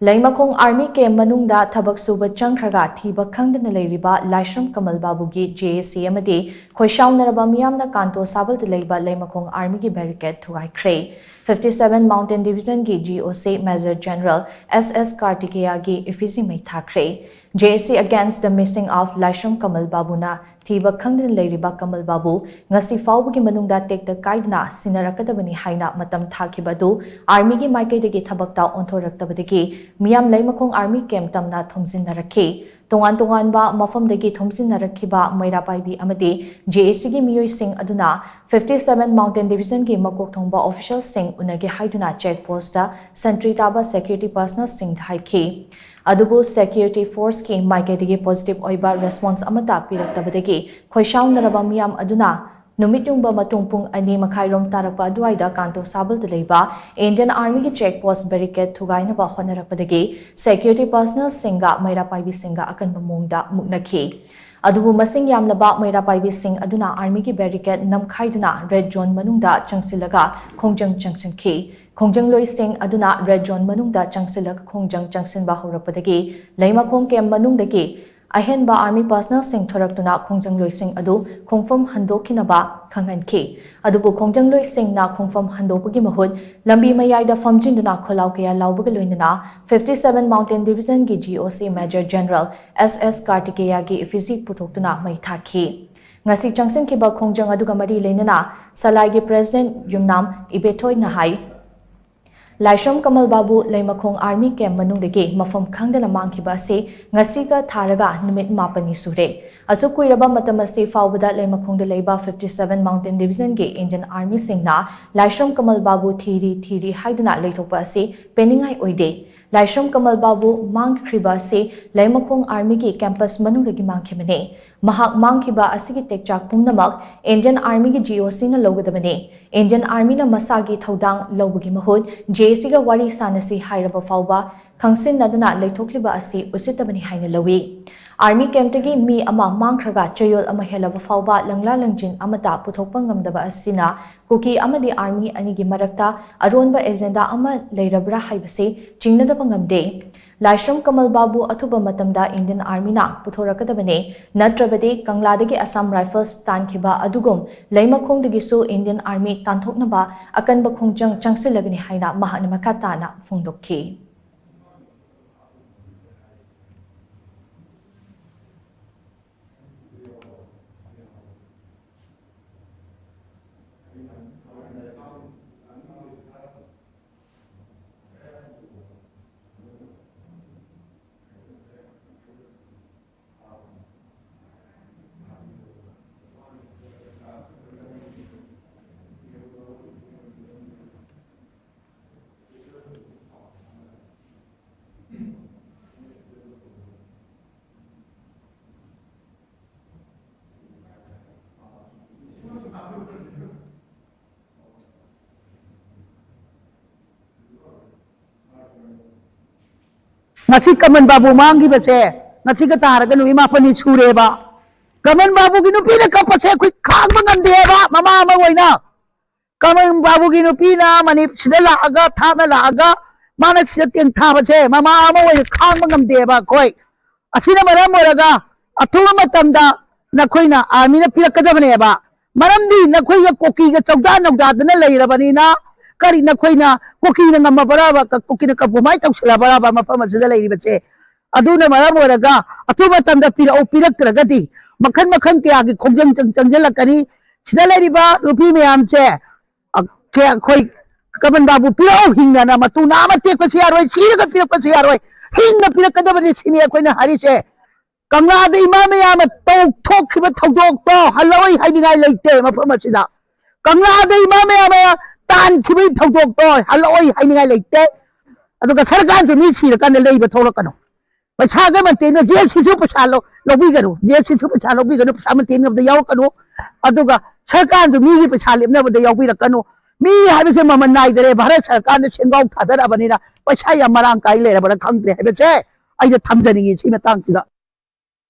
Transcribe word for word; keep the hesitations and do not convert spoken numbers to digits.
ꯂꯩꯃꯈꯣꯡ Army camp ꯃꯅꯨꯡꯗ ꯊꯕꯛ ꯁꯨꯕ ꯆꯪꯈ꯭ꯔꯒ ꯊꯤꯕ ꯈꯪꯗꯅ ꯂꯩꯔꯤꯕ ꯂꯥꯏꯁ꯭ꯔꯝ ꯀꯃꯜ ꯕꯥꯕꯨꯒꯤ J A C ꯑꯃꯗꯤ ꯈꯣꯏꯁꯥꯎꯅꯔꯕ ꯃꯤꯌꯥꯝꯅ ꯀꯥꯟꯇꯣ ꯁꯥꯕꯜꯗ ꯂꯩꯕ ꯂꯩꯃꯈꯣꯡ Armyꯒꯤ barricade ꯊꯨꯒꯥꯏꯈ꯭ꯔꯦ꯫ Fifty seven Mountain Divisionꯒꯤ G O C Major General S S Kartikeyaꯒꯤ effigy ꯃꯩ ꯊꯥꯈ꯭ꯔꯦ꯫ J A C against the missing of ꯂꯥꯏꯁ꯭ꯔꯝ ꯀꯃꯜ ꯕꯥꯕꯨꯅ ꯊꯤꯕ ꯈꯪꯗꯅ ꯂꯩꯔꯤꯕ ꯀꯃꯜ ꯕꯥꯕꯨ ꯉꯁꯤ ꯐꯥꯎꯕꯒꯤ ꯃꯅꯨꯡꯗ ꯇꯦꯛꯇ ꯀꯥꯏꯗꯅ ꯁꯤꯟꯅꯔꯛꯀꯗꯕꯅꯤ ꯍꯥꯏꯅ ꯃꯇꯝ ꯊꯥꯈꯤꯕ ꯑꯗꯨ Armyꯒꯤ ꯃꯥꯏꯀꯩꯗꯒꯤ ꯊꯕꯛꯇ ꯑꯣꯟꯊꯣꯔꯛꯇꯕꯗꯒꯤ ꯃꯤꯌꯥꯝ ꯂꯩꯃꯈꯣꯡ Army camp ꯇꯝꯅ ꯊꯣꯝꯖꯤꯟꯅꯔꯛꯈꯤ꯫ ꯇꯣꯉꯥꯟ ꯇꯣꯉꯥꯟꯕ ꯃꯐꯝꯗꯒꯤ ꯊꯣꯝꯖꯤꯟꯅꯔꯛꯈꯤꯕ ꯃꯩꯔꯥ ꯄꯥꯏꯕꯤ ꯑꯃꯗꯤ J A Cꯒꯤ ꯃꯤꯑꯣꯏꯁꯤꯡ ꯑꯗꯨꯅ Fifty seven Mountain Divisionꯒꯤ ꯃꯀꯣꯛ ꯊꯣꯡꯕ officialꯁꯤꯡ ꯎꯅꯒꯦ ꯍꯥꯏꯗꯨꯅ check postꯇ sentry ꯇꯥꯕ security personnelꯁꯤꯡꯗ ꯍꯥꯏꯈꯤ꯫ ꯑꯗꯨꯕꯨ security forceꯀꯤ ꯃꯥꯏꯀꯩꯗꯒꯤ positive ꯑꯣꯏꯕ response ꯑꯃꯠꯇ ꯄꯤꯔꯛꯇꯕꯗꯒꯤ ꯈꯣꯏꯁꯥꯎꯅꯔꯕ ꯃꯤꯌꯥꯝ ꯑꯗꯨꯅ ꯅꯨꯃꯤꯠ ꯌꯨꯡꯕ ꯃꯇꯨꯡ ꯄꯨꯡ ꯑꯅꯤ ꯃꯈꯥꯏꯔꯣꯝ ꯇꯥꯔꯛꯄ ꯑꯗꯨꯋꯥꯏꯗ ꯀꯥꯟꯇꯣ ꯁꯥꯕꯜꯗ ꯂꯩꯕ Indian Armyꯒꯤ check post barricade ꯊꯨꯒꯥꯏꯅꯕ ꯍꯣꯠꯅꯔꯛꯄꯗꯒꯤ security personnelꯁꯤꯡꯒ ꯃꯩꯔꯥ ꯄꯥꯏꯕꯤꯁꯤꯡꯒ ꯑꯀꯟꯕ ꯃꯑꯣꯡꯗ ꯃꯨꯛꯅꯈꯤ꯫ ꯑꯗꯨꯕꯨ ꯃꯁꯤꯡ ꯌꯥꯝꯂꯕ ꯃꯩꯔꯥ ꯄꯥꯏꯕꯤꯁꯤꯡ ꯑꯗꯨꯅ Armyꯒꯤ barricade ꯅꯝꯈꯥꯏꯗꯨꯅ red zone ꯃꯅꯨꯡꯗ ꯆꯪꯁꯤꯜꯂꯒ ꯈꯣꯡꯖꯪ ꯆꯪꯁꯤꯟꯈꯤ꯫ ꯈꯣꯡꯖꯪꯂꯣꯏꯁꯤꯡ ꯑꯗꯨꯅ red zone ꯃꯅꯨꯡꯗ ꯆꯪꯁꯤꯜꯂꯒ ꯈꯣꯡꯖꯪ ꯆꯪꯁꯤꯟꯕ ꯍꯧꯔꯛꯄꯗꯒꯤ ꯂꯩꯃꯈꯣꯡ camp ꯃꯅꯨꯡꯗꯒꯤ ꯑꯍꯦꯟꯕ Army personnelꯁꯤꯡ ꯊꯣꯔꯛꯇꯨꯅ ꯈꯣꯡꯖꯪꯂꯣꯏꯁꯤꯡ ꯑꯗꯨ ꯈꯣꯡꯐꯝ ꯍꯟꯗꯣꯛꯈꯤꯅꯕ ꯈꯪꯍꯟꯈꯤ꯫ ꯑꯗꯨꯕꯨ ꯈꯣꯡꯖꯪꯂꯣꯏꯁꯤꯡꯅ ꯈꯣꯡꯐꯝ ꯍꯟꯗꯣꯛꯄꯒꯤ ꯃꯍꯨꯠ ꯂꯝꯕꯤ ꯃꯌꯥꯏꯗ ꯐꯝꯖꯤꯟꯗꯨꯅ ꯈꯣꯜꯂꯥꯎ ꯀꯌꯥ ꯂꯥꯎꯕꯒ ꯂꯣꯏꯅꯅ Fifty seven Mountain Divisionꯒꯤ G O C Major General S S Kartikeyaꯒꯤ effigy ꯄꯨꯊꯣꯛꯇꯨꯅ ꯃꯩ ꯊꯥꯈꯤ꯫ ꯉꯁꯤ ꯆꯪꯁꯤꯟꯈꯤꯕ ꯈꯣꯡꯖꯪ ꯑꯗꯨꯒ ꯃꯔꯤ ꯂꯩꯅꯅ ꯁꯂꯥꯏꯒꯤ President ꯌꯨꯝꯅꯥꯝ ꯏꯕꯦꯊꯣꯏꯅ ꯍꯥꯏ, ꯂꯥꯏꯁ꯭ꯔꯝ ꯀꯃꯜ ꯕꯥꯕꯨ ꯂꯩꯃꯈꯣꯡ Army camp ꯃꯅꯨꯡꯗꯒꯤ ꯃꯐꯝ ꯈꯪꯗꯅ ꯃꯥꯡꯈꯤꯕ ꯑꯁꯤ ꯉꯁꯤꯒ ꯊꯥꯔꯒ ꯅꯨꯃꯤꯠ ꯃꯥꯄꯟꯅꯤ ꯁꯨꯔꯦ꯫ ꯑꯁꯨꯛ ꯀꯨꯏꯔꯕ ꯃꯇꯝ ꯑꯁꯤ ꯐꯥꯎꯕꯗ ꯂꯩꯃꯈꯣꯡꯗ ꯂꯩꯕ Fifty seven Mountain Divisionꯒꯤ Indian Armyꯁꯤꯡꯅ ꯂꯥꯏꯁ꯭ꯔꯝ ꯀꯃꯜ ꯕꯥꯕꯨ ꯊꯤꯔꯤ ꯊꯤꯔꯤ ꯍꯥꯏꯗꯨꯅ ꯂꯩꯊꯣꯛꯄ ꯑꯁꯤ ꯄꯦꯟꯅꯤꯡꯉꯥꯏ ꯑꯣꯏꯗꯦ꯫ ꯂꯥꯏꯁ꯭ꯔꯝ ꯀꯃꯜ ꯕꯥꯕꯨ ꯃꯥꯡꯈ꯭ꯔꯤꯕ ꯑꯁꯤ ꯂꯩꯃꯈꯣꯡ Armyꯒꯤ campus ꯃꯅꯨꯡꯗꯒꯤ ꯃꯥꯡꯈꯤꯕꯅꯤ꯫ ꯃꯍꯥꯛ ꯃꯥꯡꯈꯤꯕ ꯑꯁꯤꯒꯤ ꯇꯦꯛꯆꯥꯛ ꯄꯨꯝꯅꯃꯛ Indian Armyꯒꯤ G O Cꯅ ꯂꯧꯒꯗꯕꯅꯤ꯫ Indian Armyꯅ ꯃꯁꯥꯒꯤ ꯊꯧꯗꯥꯡ ꯂꯧꯕꯒꯤ ꯃꯍꯨꯠ J A Cꯒ ꯋꯥꯔꯤ ꯁꯥꯅꯁꯤ ꯍꯥꯏꯔꯕ ꯐꯥꯎꯕ ꯈꯪꯁꯤꯟꯅꯗꯨꯅ ꯂꯩꯊꯣꯛꯂꯤꯕ ꯑꯁꯤ ꯎꯁꯤꯠꯇꯕꯅꯤ ꯍꯥꯏꯅ ꯂꯧꯏ꯫ ꯑꯥꯔꯃꯤ ꯀꯦꯝꯞꯇꯒꯤ ꯃꯤ ꯑꯃ ꯃꯥꯡꯈ꯭ꯔꯒ ꯆꯌꯣꯜ ꯑꯃ ꯍꯦꯜꯂꯕ ꯐꯥꯎꯕ ꯂꯪꯂꯥ ꯂꯪꯖꯤꯟ ꯑꯃꯠꯇ ꯄꯨꯊꯣꯛꯄ ꯉꯝꯗꯕ ꯑꯁꯤꯅ ꯀꯨꯀꯤ ꯑꯃꯗꯤ ꯑꯥꯔꯃꯤ ꯑꯅꯤꯒꯤ ꯃꯔꯛꯇ ꯑꯔꯣꯟꯕ ꯑꯦꯖꯦꯟꯗꯥ ꯑꯃ ꯂꯩꯔꯕ꯭ꯔꯥ ꯍꯥꯏꯕꯁꯤ ꯆꯤꯡꯅꯗꯕ ꯉꯝꯗꯦ꯫ ꯂꯥꯏꯁ꯭ꯔꯝ ꯀꯃꯜ ꯕꯥꯕꯨ ꯑꯊꯨꯕ ꯃꯇꯝꯗ ꯏꯟꯗꯤꯌꯟ ꯑꯥꯔꯃꯤꯅ ꯄꯨꯊꯣꯔꯛꯀꯗꯕꯅꯤ, ꯅꯠꯇ꯭ꯔꯕꯗꯤ ꯀꯪꯂꯥꯗꯒꯤ ꯑꯁꯥꯝ ꯔꯥꯏꯐꯜꯁ ꯇꯥꯟꯈꯤꯕ ꯑꯗꯨꯒꯨꯝ ꯂꯩꯃꯈꯣꯡꯗꯒꯤꯁꯨ ꯏꯟꯗꯤꯌꯟ ꯑꯥꯔꯃꯤ ꯇꯥꯟꯊꯣꯛꯅꯕ ꯑꯀꯟꯕ ꯈꯣꯡꯖꯪ ꯆꯪꯁꯤꯜꯂꯒꯅꯤ ꯍꯥꯏꯅ ꯃꯍꯥꯛꯅ ꯃꯈꯥ ꯇꯥꯅ ꯐꯣꯡꯗꯣꯛꯈꯤ꯫ ꯉꯁꯤ ꯀꯃꯟ ꯕꯥꯕꯨ ꯃꯥꯡꯈꯤꯕꯁꯦ ꯉꯁꯤꯒ ꯇꯥꯔꯒ ꯅꯨꯃꯤꯠ ꯃꯥꯄꯟꯅꯤ ꯁꯨꯔꯦꯕ꯫ ꯀꯃꯟ ꯕꯥꯕꯨꯒꯤ ꯅꯨꯄꯤꯅ ꯀꯞꯄꯁꯦ ꯑꯩꯈꯣꯏ ꯈꯥꯡꯕ ꯉꯝꯗꯦꯕ, ꯃꯃꯥ ꯑꯃ ꯑꯣꯏꯅ꯫ ꯀꯃꯟ ꯕꯥꯕꯨꯒꯤ ꯅꯨꯄꯤꯅ ꯃꯅꯤ-, ꯁꯤꯗ ꯂꯥꯛꯑꯒ, ꯊꯥꯞꯅ ꯂꯥꯛꯑꯒ, ꯃꯥꯅ ꯁꯤꯗ ꯇꯦꯡꯊꯥꯕꯁꯦ ꯃꯃꯥ ꯑꯃ ꯑꯣꯏꯅ ꯈꯥꯡꯕ ꯉꯝꯗꯦꯕ ꯑꯩꯈꯣꯏ꯫ ꯑꯁꯤꯅ ꯃꯔꯝ ꯑꯣꯏꯔꯒ ꯑꯊꯨꯕ ꯃꯇꯝꯗ ꯅꯈꯣꯏꯅ ꯑꯥꯔꯃꯤꯅ ꯄꯤꯔꯛꯀꯗꯕꯅꯦꯕ꯫ ꯃꯔꯝꯗꯤ ꯅꯈꯣꯏꯒ ꯀꯨꯀꯤꯒ ꯆꯧꯗꯥ ꯅꯧꯗꯥꯗꯅ ꯂꯩꯔꯕꯅꯤꯅ, ꯀꯔꯤ ꯅꯈꯣꯏꯅ ꯀꯨꯀꯤꯅ ꯉꯝꯃꯕ꯭ꯔꯕ? ꯀ-, ꯀꯨꯀꯤꯅ compromise ꯇꯧꯁꯤꯜꯂꯕ꯭ꯔꯕ ꯃꯐꯝ ꯑꯁꯤꯗ ꯂꯩꯔꯤꯕꯁꯦ? ꯑꯗꯨꯅ ꯃꯔꯝ ꯑꯣꯏꯔꯒ ꯑꯊꯨꯕ ꯃꯇꯝꯗ ꯄꯤꯔꯛꯎ, ꯄꯤꯔꯛꯇ꯭ꯔꯒꯗꯤ ꯃꯈꯜ ꯃꯈꯜ ꯀꯌꯥꯒꯤ ꯈꯣꯡꯖꯪ ꯆꯪ-, ꯆꯪꯁꯤꯜꯂꯛꯀꯅꯤ꯫ ꯁꯤꯗ ꯂꯩꯔꯤꯕ ꯅꯨꯄꯤ ꯃꯌꯥꯝꯁꯦ, ꯑ, ꯁꯦ ꯑꯩꯈꯣꯏ ꯀꯃꯟ ꯕꯥꯕꯨ ꯄꯤꯔꯛꯎ ꯍꯤꯡꯅꯅ, ꯃꯇꯨ ꯅꯥꯝꯃ ꯇꯦꯛꯄꯁꯨ ꯌꯥꯔꯣꯏ, ꯁꯤꯔꯒ ꯄꯤꯔꯛꯄꯁꯨ ꯌꯥꯔꯣꯏ, ꯍꯤꯡꯅ ꯄꯤꯔꯛꯀꯗꯕꯅꯤ ꯁꯤꯅꯤ ꯑꯩꯈꯣꯏꯅ ꯍꯥꯏꯔꯤꯁꯦ꯫ ꯀꯪꯂꯥꯗ ꯏꯃꯥ ꯃꯌꯥꯝꯅ ꯇꯧꯊꯣꯛꯈꯤꯕ ꯊꯧꯗꯣꯛꯇꯣ ꯍꯜꯂꯛꯑꯣꯏ ꯍꯥꯏꯅꯤꯡꯉꯥꯏ ꯂꯩꯇꯦ ꯃꯐꯝ ꯑꯁꯤꯗ꯫ ꯀꯪꯂꯥꯗ ꯏꯃꯥ ꯃꯌꯥꯝ ꯃꯌꯥꯝ ꯇꯥꯟꯈꯤꯕꯒꯤ ꯊꯧꯗꯣꯛꯇꯣ ꯍꯜꯂꯛꯑꯣꯏ ꯍꯥꯏꯅꯤꯡꯉꯥꯏ ꯂꯩꯇꯦ꯫ ꯑꯗꯨꯒ ꯁꯔꯀꯥꯔꯁꯨ ꯃꯤ ꯁꯤꯔꯀꯥꯟꯗ ꯂꯩꯕ ꯊꯣꯛꯂꯛꯀꯅꯨ꯫ ꯄꯩꯁꯥꯒ ꯃꯇꯦꯡꯅ ꯖꯦꯜꯁꯤꯁꯨ ꯄꯩꯁꯥ ꯂꯧ-, ꯂꯧꯕꯤꯒꯅꯨ꯫ ꯖꯦꯜꯁꯤꯁꯨ ꯄꯩꯁꯥ ꯂꯧꯕꯤꯒꯅꯨ, ꯄꯩꯁꯥ ꯃꯇꯦꯡꯅꯕꯗ ꯌꯥꯎꯔꯛꯀꯅꯨ꯫ ꯑꯗꯨꯒ ꯁꯔꯀꯥꯔꯁꯨ ꯃꯤꯒꯤ ꯄꯩꯁꯥ ꯂꯦꯞꯅꯕꯗ ꯌꯥꯎꯕꯤꯔꯛꯀꯅꯨ꯫ ꯃꯤ ꯍꯥꯏꯕꯁꯦ ꯃꯃꯜ ꯅꯥꯏꯗꯔꯦ꯫ ꯚꯥꯔꯠ ꯁꯔꯀꯥꯔꯅ ꯁꯦꯟꯒꯥꯎ ꯊꯥꯗꯔꯛꯑꯕꯅꯤꯅ ꯄꯩꯁꯥ ꯌꯥꯝ ꯃꯔꯥꯡ ꯀꯥꯏ ꯂꯩꯔꯕ꯭ꯔꯥ ꯈꯪꯗ꯭ꯔꯦ ꯍꯥꯏꯕꯁꯦ ꯑꯩꯅ ꯊꯝꯖꯅꯤꯡꯉꯤ ꯁꯤ ꯃꯇꯥꯡꯁꯤꯗ꯫